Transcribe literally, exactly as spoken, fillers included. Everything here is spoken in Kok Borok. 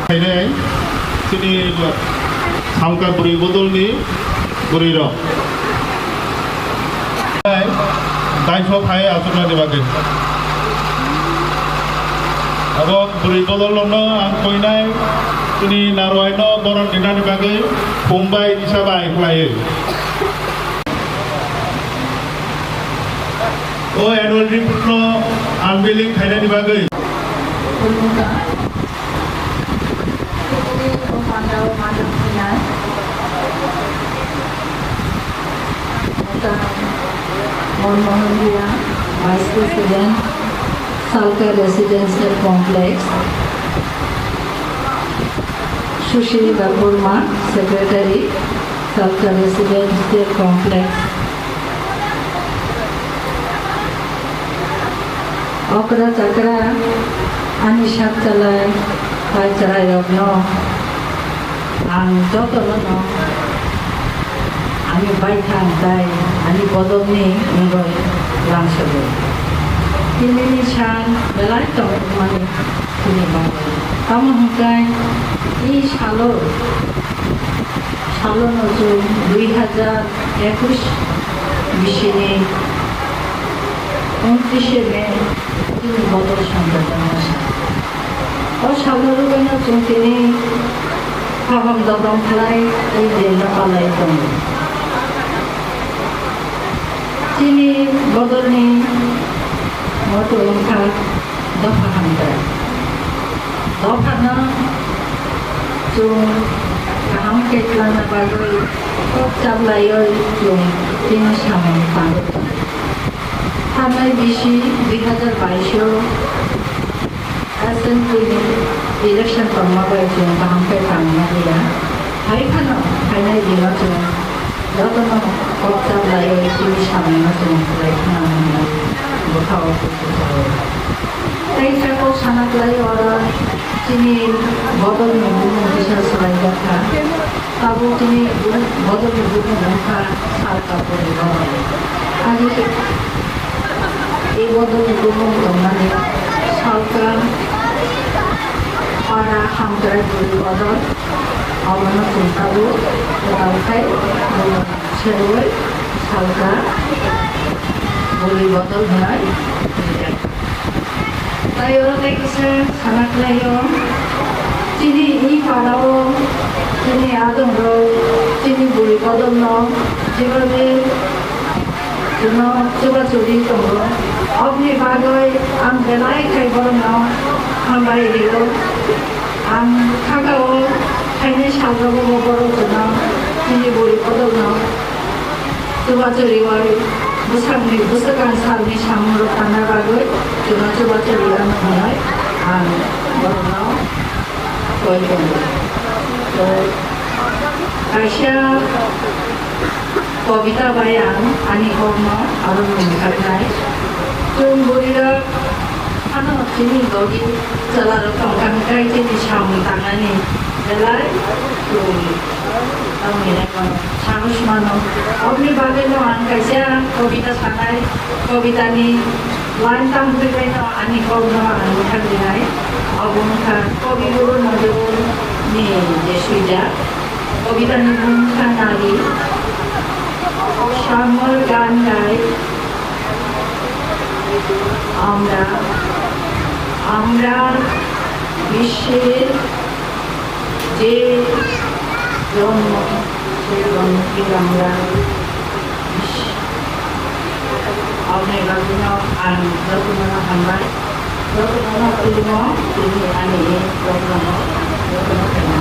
Phainai chini Salka bwrwi bodolni bwrwi rok. Daiso phai achuknani bagwi. Abo bwrwi bodol rokno ang koinai chini Narwai no boron rinani bagwi khum bai risa bai khlaiwi. O annual report no unveiling khainani bagwi. Khulumkha. Tini o pandao manjak phainai. Neta Manmohan Raya, Vice President, Salka Residential Complex. Sushil Debbarma, Secretary, Salka Residential Complex. Okra chakra, ani sak chalai, pai chwrairokno ang jotono no ani baithang tai ani bodolni wngwi langsogo. Tinini san belai tongmani tini bagwi. Tamo hwnkhe i salo, salono chwng dui hajar ekush bisini untrishe May chini bodol songjajakma sa. O salo rwgwino chwng tini kaham dodom khlai tei jenda palai tongo. Chini bodolni moto wngkha dopha hamkrai. Dophano chwng kaham khe twlangna bagwi kok chaplaiwi chwng chini samung tangwi tongo. Thanai bisi dui hajar bais o assembly ni election tongma bai chwng kaham khe tangna liya. Hai phano phainai dino chwng jotono kok chaplaiwi chini samungno chwng kwlai khna hwnwi bwkha o kuchuk o. Tei seko sana kwlai oro chini bodolni bumung kisa swlaijak kha. Tabuk chini bodolni bumung wngkha Salka Bwrwi Bodol. Ani e bodolni bumung tongmani Salka Para Hamkrai Bwrwi Bodol. Omono chwng tabuk kwtal khai bumung serwi Salka Bwrwi Bodol hwnwi rijak. Tai oro tei kisa sana khlaio, chini i parao chini adongrok chini bwrwi bodolno jebade chwngno chubachu ri tongo. Oboni bagwi ang belai khai borokno hambai rio. Ang khakao phainai salrogo bo borok chwngno chini bwrwi bodolno chubachu riwi bwsakni, bwswk ang salni samungrok tangna bagwi chwngno chubachu riyano hwnwi ang borokno koi tongo. Tei kaisa kobita bai ang ani kokno aro mungkharnai. Chwng bwrwirok phano chini logi chwlarok tongkha hwnkhe chini samung tangnani belai chwng tamni saros mano. Oboni bagwino ang kaisa kobita sanai, kobitani line tamtwi baino ani kokno ang bwthak rinai. Obo wngkha Kobi Guru Nojrul ni je suijak. Kobitani mung wngkha Nari. Samor gan gai. Amra, amra, bishir, je, jonmo, je, jonmo, ki amra, bish. Amra, bagwino, ang, jotono hambai, jotono, khulumkha, tini, ani, jotono, jotono,